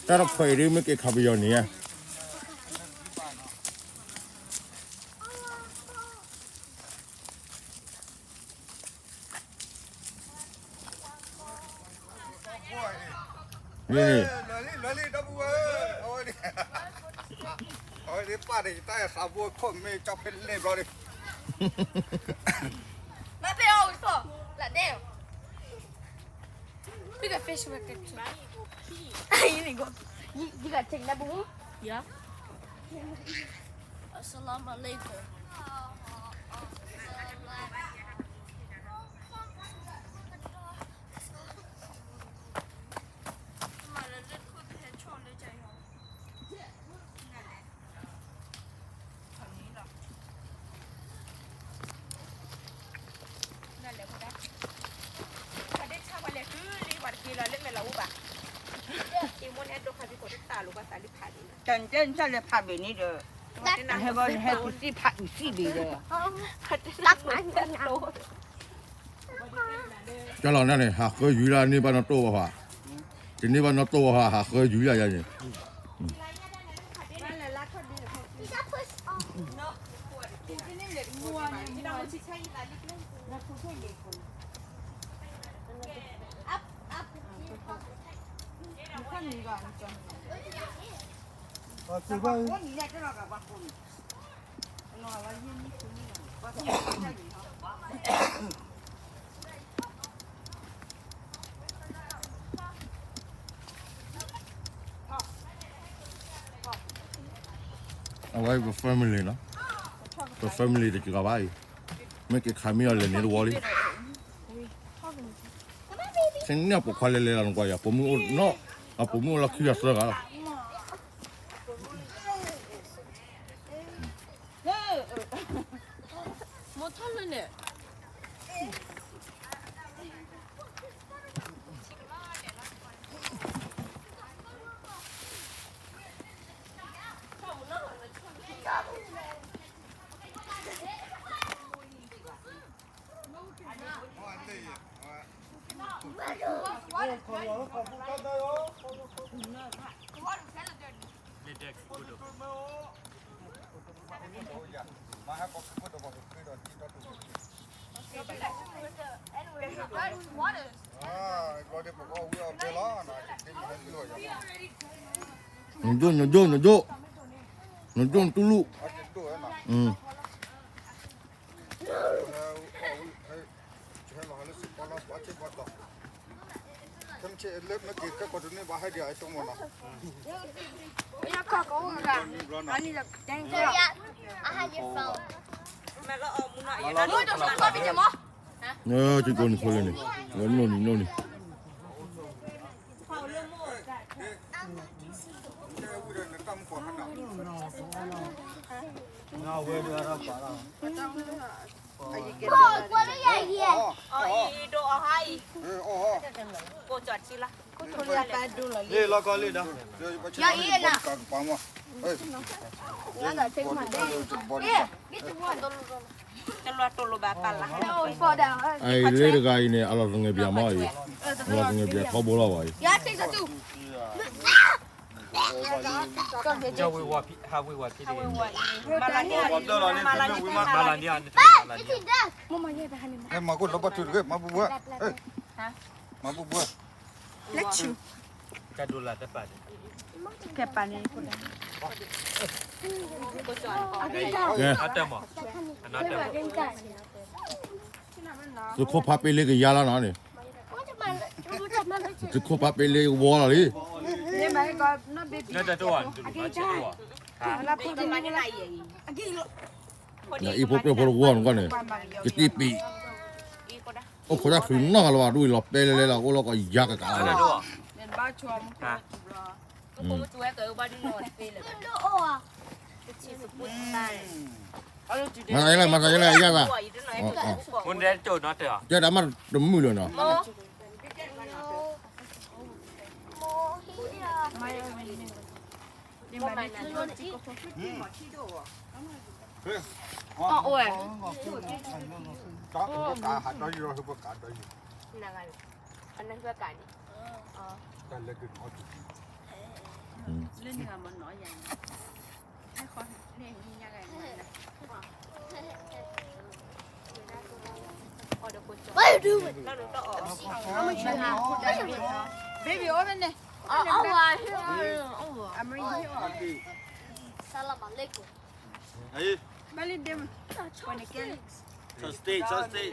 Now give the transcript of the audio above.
တၢ်တခွဲးအံၤဒ်မ့ၢ်က့ၤခးပယီၤန့ၣ်ဧါ အဝဲဒၣ် ပၢ်ဒီးယတၢ်အဲၣ်သးဘိခိၣ်မ့ၢ်ကၠီဖဲလဲၣ်ဘျီဒီး မ့ၢ်ပဲအီၤဝံၤဖီၣ် လၢဒဲး Pick a fish with the You need go. You, you gotta take that boo. Yeah. Assalamu alaikum. Tần trên sao lại phạt vậy này được? Hãy bơ hãy tụi xí phạt tụi xí đi được. Tắt máy. ကၢ်လီၤန့ၣ် ဟးဃၢယူၤလၢန့ၢ်ဘၣ်နီၢ်တိၢ်ဘၣ်ဟါ, တန့ၢ်ဘၣ်နီၢ်တိၢ်ဘၣ်ဟါ ဟးဃၢယူၤလၢယၤန့ၣ်, အဝဲပ family နီၤ, ပ family တကဘၣ်အံၤ, မ့ၢ်က့ၤခးမံအီၤလဲၤန့ၣ်တဝီလံ, ဆ့န့ၣ်ပိာ်ခွါလဲၤလဲၤလီၤနကွၢ်ယၤ, ပိာ်မုၣ်အိၣ်နီၤ, အပိာ်မုၣ်အိၣ်လီၤခံဂၤသၢဂၤလီၤ. မိၢ်ထီၣ်လၢန့ၣ် နဒိၣ် နဒိၣ် နဒိၣ်, နဒိၣ် နတူၢ်လူၢ်, ကကိးနခိၣ်လၢန့ၣ်, ဝဲနိၣ်နံၤနိၣ်နံၤ အအံၤလၢတဂၤအံၤန့ၣ် အလီၤသငဲးပၠးမီၢ်အံၤ, အလီၤသငဲးပၠးထီဘိလီၤဝဲအံၤ, မၤကိၣ်လီၤဘၣ်ထုတဂ့ၤ မၤဘူဘှဲ, မၤဘူဘှဲ, ကဲပာ်န့ၣ် သုးခိၣ်ဖးပ့လ့ကယါလီၤနီၤန့ၣ်, သုးခိၣ်ဖးပ့လ့ဝီလီၤလံ, နတတိၢ်ဘၣ်, နတတိၢ်ဘၣ်, အံၤဖိပျိၢ်ဖိတဝီနကီၢ်န့ၣ်, ယတံၢ်ပံၤ, အိၣ်ခိးတၢ်ချုးနီၢ်လီၤဘၣ် ဒူၣ်အံၤလီၤပဲလဲလဲလီၤ အိၣ်လီၤကီးယၤကကးလီၤ, မၤသးယလဲၣ် မၤသးယလဲၣ် ယၤသး, ကဲဒၣ်မးတမုာ်လၢၤနီၤ, Baby, over there. Salam alaikum. Balik dia. Chopstick, chopstick.